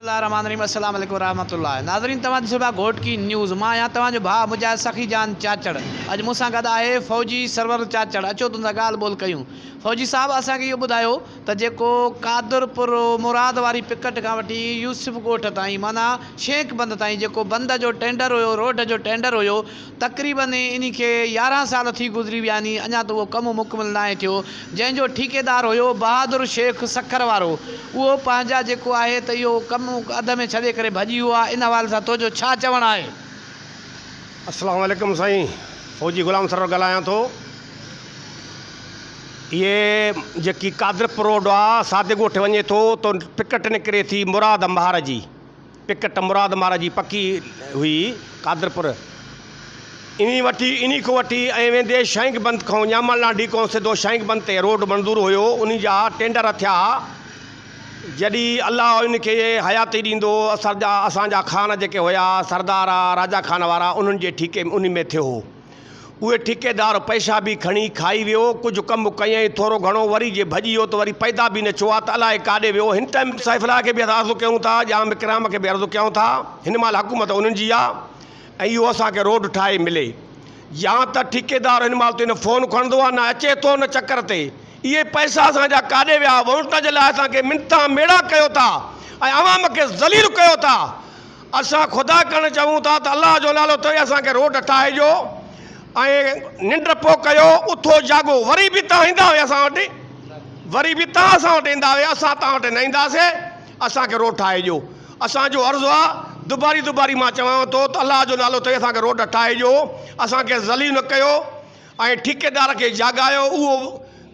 الله الرحمٰن الرحيم السلام عليڪم ورحمة الله ناظرين توهان ڏسو پيا گهوٽڪي نيوز مان آهيان توهان جو ڀاء مجاهد سخي جان چاچڙ اڄ مون سان گڏ آهي فوجي سرور چاچڙ اچو تون سان ڳالهه ٻولهه ڪيون فوجي صاحب اسان کي اهو ٻڌايو ته جيڪو قادرپور مراد واري پڪٽ کان وٺي يوسف ڳوٺ تائين معنيٰ شيخ بند تائين جيڪو بند جو ٽينڊر هيو روڊ جو ٽينڊر هيو تقريبن انهي کي يارهن سال ٿي گذري ويا آهن اڃا ته اهو ڪم مڪمل ناهي ٿيو جنهن جو ٺيڪيدار هيو بهادر شيخ سکر وارو اهو پنهنجا جيڪو آهي ته اهو ڪم اڌ ۾ ڇڏي ڪري ڀڄي ويو آهي ان حوالي سان تنهنجو ڇا چوڻ آهي. السلام عليڪم سائين فوجي غلام سرور ڳالهايان ٿو اهي جيڪي قادرپور روڊ آ سادي ڳوٺ وڃي ٿو تو پڪٽ نڪري ٿي مراد مهار جي پڪٽ مراد مار جي پڪي هئي قادرپور انهي وٺي انهي کان وٺي ۽ ويندي شائنڪ بند کان ڄامڙ لانڍي کان سڌو شائنڪ بند تي روڊ منظور هيو انهي جا ٽينڊر ٿيا جڏي الله ان کي حياتي ڏيندو اسان جا اسان جا خان جيڪي هيا سردار راجا خان وارا انهن جي ٺيڪي انهي ۾ ٿيو هو. اهي ٺيڪيدار پئسا به کڻي کائي ويو، ڪجهه ڪم ڪيائين ٿورو گهڻو، وري جي ڀڄي ويو ته وري پيدا به نه ٿيو آ ته الائي ڪاڏي ويو. هن ٽائيم سيف الله کي به اسان عرض ڪيون ٿا، ڄام اڪرام کي به عرض ڪيون ٿا، هن مهل حڪومت انهن جي آ ۽ اهو اسان کي روڊ ٺاهي ملي يا ته ٺيڪيدار هن مهل تي نه فون کڻندو آ نه اچي ٿو نه چڪر تي. اهي پئسا اسان جا ڪاڏي ويا؟ ووٽن جي لاء اسان کي منٿان ميڙا ڪيو ٿا ۽ عوام کي ذليل ڪيو ٿا. اسان خدا ڪرڻ چئون ٿا ته الله جو نالو اٿئي اسان کي روڊ ٺاهي ڏيو ۽ ننڊ پوء ڪيو اٿو جاڳو وري به تان ايندا هئي اسان وٽ وري به تان اسان وٽ ايندا هئي اسان تان وٽ نه اينداسي اسان کي روڊ ٺاهي ڏيو اسان جو عرض آ دوباري دوباري مان چوان ٿو ته الله جو نالو اٿئي اسان کي روڊ ٺاهي ڏيو اسان کي ذليل نه ڪيو ۽ ٺيڪيدار کي جاڳايو اهو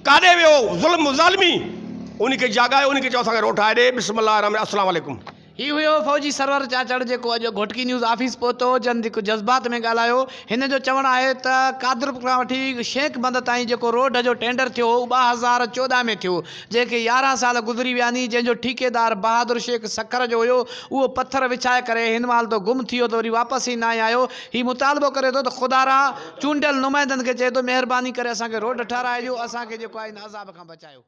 ڪاڏي ويو ظلم ظالمي ان کي جاڳايو ان کي چئو اسان کي روڊ ٺاهي ڏي بسم الله الرحمن السلام عليڪم. هي هيو فوجي سرور چاچڙ جيڪو اڄ گهوٽڪي نيوز آفيس پهتو جن جيڪو جذبات ۾ ڳالهايو هن جو چوڻ آهي ته قادرپور کان وٺي شيخ بند تائين جيڪو روڊ جو ٽينڊر ٿيو هو 2014 ۾ ٿيو جنهن کي 11 سال گذري ويا ني جنهن جو ٺيڪيدار بهادر شيخ سکر جو هيو اهو پٿر وڇائي ڪري هن مهل ته گم ٿي ويو ته وري واپس ئي ناهي آيو هي مطالبو ڪري ٿو ته خدارا چونڊيل نمائندن کي چئي ٿو مهرباني ڪري اسان کي روڊ ٺهرائي ڏيو اسان کي جيڪو آهي هن عذاب کان بچايو.